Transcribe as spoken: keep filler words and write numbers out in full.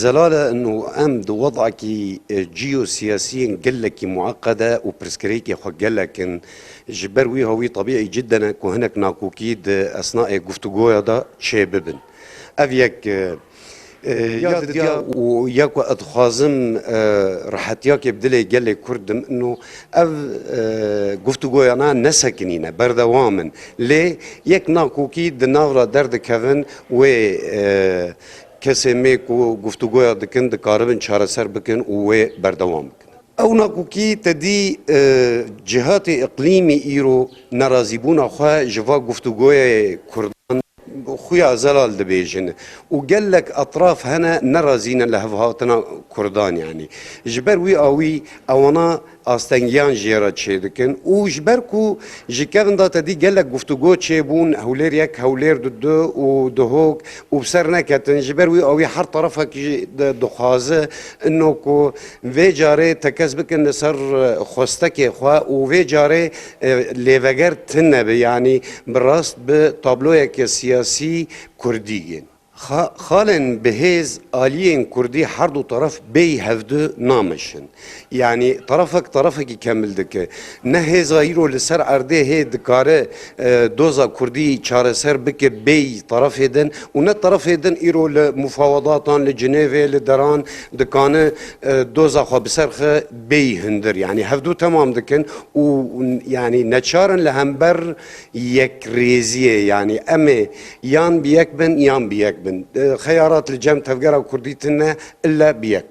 Zelal e, ino em di wedakî, e, cîyo-siyasiyên gelekî mueqede û pirsgirêkê xwe gelek in. Ji ber wî hawî tebîî cidden e ku hinek nakokî di esnayê guftûgoya de çêbibin. Ev yek, e, e, ya didiya û ya ku ez dixwazim, e, rehetiyakê bi dilê gelê Kurd dim, ino ev, e, guftûgoyana nesekinîne, berdewam in. Lê yek nakokî di nav re derdikevin, wê, e, kesê mê ku guftûgoya dikin, dikaribin çareser bikin û wê berdewam bikin. Ew nakokî te dî, e, cihatê iqlîmî îro nerazîbûna xwe ji va guftûgoyê Kurdan xuya zelal dibêjin û gelek etraf hene nerazî ne li hevhatina Kurdan, yanî. Ji ber wî awî ewana astengiyan jê re çêdikin û ji ber ku ji kevin de te dî gelek guftûgo çêbûn, Hewlêr yek, Hewlêr du û Duhok û bi ser neketin, ji ber wî awî her terefekî jî di-, dixwaze ino ku vê carê tekez bikin li ser, e, xwestekê xwe û vê carê, e, lêveger tune be, yanî bi rast bi tabloyeke siyasî kurdî yên. Xa-, xalên bi hêz aliyên kurdî her du teref bêyî hevdu nameşin. Yanî terefek terefekî kemil dike. Ne hêza îro li ser erdê hê dikare, e, doza kurdî çareser bike bêyî terefê din û ne terefê din îro li mufawedatan li Cinêvê, li deran dikane, e, doza xwe bi ser xe bêyî hundir. Yanî hevdu temam dikin û, yanî neçar in li hember yekrêziyê, yanî em ê yan bi yek bin yan bi yek bin. E, xeyarat li cem tevgera kurdî tune, ille bi yek.